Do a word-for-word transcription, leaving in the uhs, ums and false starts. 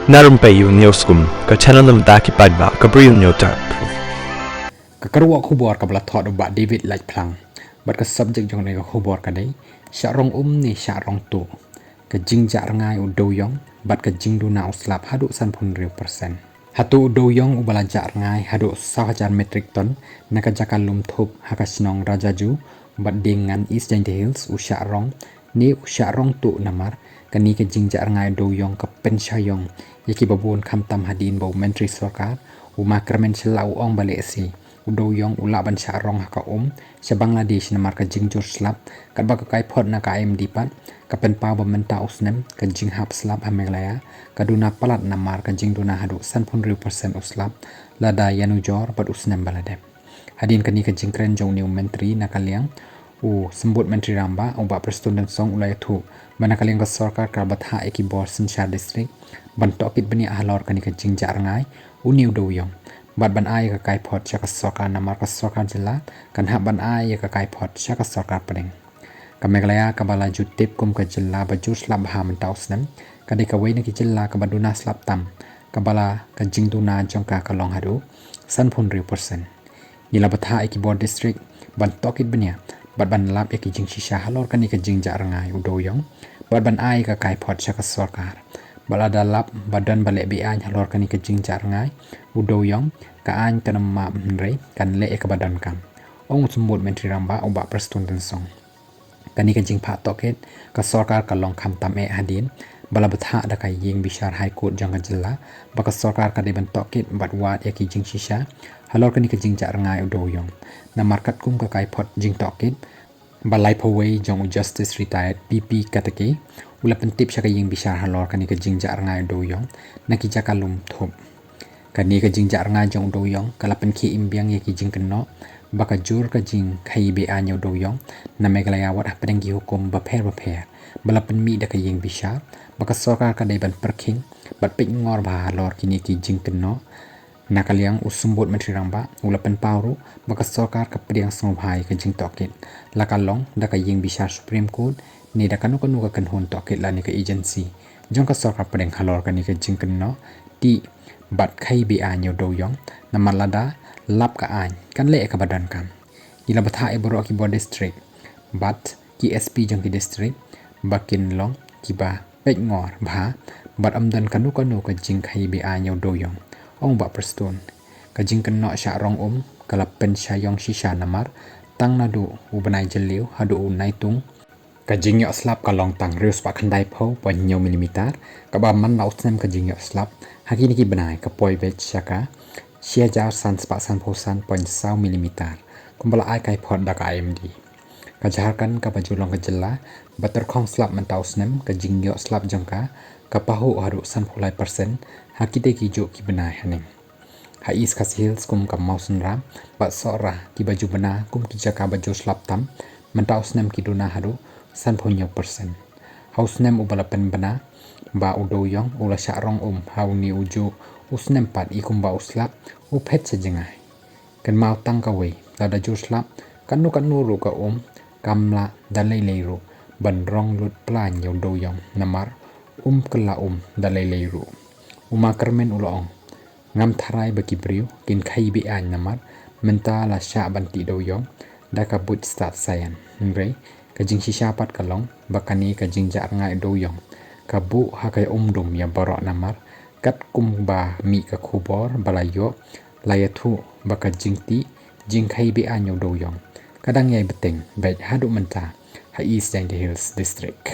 Na rympei ïa u News Kum, ka channel na bynta ki paidbah, ka Bri u News Tap. Ka kyrwoh khubor kaba la thoh da u Bah David Laitphlang. Bad ka subject jong kane ka khubor ka dei shah rong um ne shah rong tuh. Ka jingjah rngai u dewïong bad ka jingduna u slap haduh sanphew hynriew percent. Hato u dewïong uba la jah rngai haduh saw hajar metric ton na ka jaka lum thup ha ka shnong Rajaju, Badengan, East Jaintia Hills u shah rong ne u shah rong tuh? Namar kane ka jingjah rngai u dewïong ka pynshah ïong ïa kiba bun, khamtam hadien ba u Myntri Sorkar u Ma Kyrmen Shylla u ong ba lehse u dewïong u lah ban shah rong ha ka um sha Bangladesh namar ka jingjur slap, katba ka kaiphod na ka I M D pat ka pynpaw ba mynta u snem ka jinghap slap ha Meghalaya ka duna palat namar ka jingduna haduh sanphew hynriew percent u slap lada ïanujor bad u snem ba la dep. Hadien kane ka jingkren jong une u Myntri, na ka liang u Symbud Myntri Rangbah u Bah Prestone Tynsong u la ïathuh ba na ka liang ka sorkar ka bthah ïa ki bor synshar district ban tohkit bniah halor kane ka jingjah rngai une u dewïong bad ban ai ïa ka kaiphod sha ka sorkar, namar ka sorkar jylla kan hap ban ai ïa ka kaiphod sha ka sorkar pdeng. Ka Meghalaya kaba la ju tip kum ka jylla ba jur slap bha mynta u snem ka dei kawei na ki jylla kaba duna slap tam, kaba la ka jingduna jong ka ka long haduh sanphew hynriew percent. Ngi la bthah ïa ki bor district ban tohkit bniah bad ban lap ïa ki jingshisha halor kane ka jingjah rngai u dewïong bad ban ai ïa ka kaiphod sha ka sorkar. Bad lada lap ba don ba leh be-aiñ halor kane ka jingjah rngai u dewïong, ka aiñ kan ym map hynrei kan leh ïa kaba donkam, ong u Symbud Myntri Rangbah u Bah Prestone Tynsong. Kane ka jingphah tohkit ka sorkar ka long khamtam eh hadien ba la bthah da ka ïing bishar High Court jong ka jylla ba ka sorkar ka dei ban tohkit bad wad ïa ki jingshisha halor kane ka jingjah rngai u dewïong. Namar katkum ka kaiphod jingtohkit ba laiphew wei jong u Justice Retired P P Katake u la pyntip sha ka ïing bishar halor kane ka jingjah rngai u dewïong na ki jaka lum thup. Kane ka jingjah rngai jong u dewïong ka la pynkhie im biang ïa ki jingkynnoh ba ka jur ka jingkhaii be-aiñ ïa u dewïong na Meghalaya wat hapdeng ki hukum bapher bapher ba la pynmih da ka ïing bishar ba ka sorkar ka dei ban pyrkhing bad peitngor bha halor kine ki jingkynnoh. Na ka liang u Symbud Myntri Rangbah u la pynpaw ruh ba ka sorkar ka pdiang sngewbha ïa ka jingtohkit, la ka long da ka ïing bishar Supreme Court ne da kano kano ka kynhun tohkit lane ka agency jong ka sorkar pdeng halor kane ka jingkynnoh tih bad khaii be-aiñ ïa u dewïong, namar lada lap ka aiñ kan leh ïa kaba donkam. Ngi la bthah ïa baroh ki bor district bad ki S P jong ki district ba kin long kiba peitngor bha bad ym don kano kano ka jingkhaii be-aiñ ïa u dewïong, ong u Bah Prestone. Ka jingkynnoh shah rong um ka la pynshah ïong shisha namar tang naduh u bnai Jylliew haduh u Naitung ka jingïoh slap ka long tang hynriew spah khyndai phew point hynñiew millimeter, kaba man la u snem ka jingïoh slap ha kine ki bnai ka poi beit sha ka shi hajar san spah sanphew san point saw millimeter, kumba la ai kaiphod da ka I M D. Ka Jharkhand kaba ju long ka jylla ba tyrkhong slap mynta u snem, ka jingïoh slap jong ka ka pahuh haduh sanphew lai percent ha kitei ki juh ki bnai haneng. Ha East Khasi Hills kum ka Mawsynram bad Sohra kiba ju bna kum ki jaka ba jur slap tam, mynta u snem ki duna haduh sanphew hynñiew percent. Ha u snem uba la pynbna ba u dewïong u la shah rong um ha une u juh, u snem pat i kumba u slap u phet sha jngai. Kynmaw tang kawei, lada jur slap kano kano ruh ka um kam lah da lei lei ruh ban rong lut plain ïa u dewïong namar um kylla um da lei lei ruh. U Ma Kyrmen u la ong, ngam tharai ba ki briew kin khaii be-aiñ namar mynta la shah ban tih dewïong da ka buit stad saian. Hynrei ka jingshisha pat ka long ba kane ka jingjah rngai dewïong ka buh ha ka um dum ïa baroh namar katkum ba mih ka khubor ba la ïoh la ïathuh ba ka jingtih jingkhaii be-aiñ ïa u dewïong ka dang ïai bteng beit haduh mynta ha East Jaintia Hills District.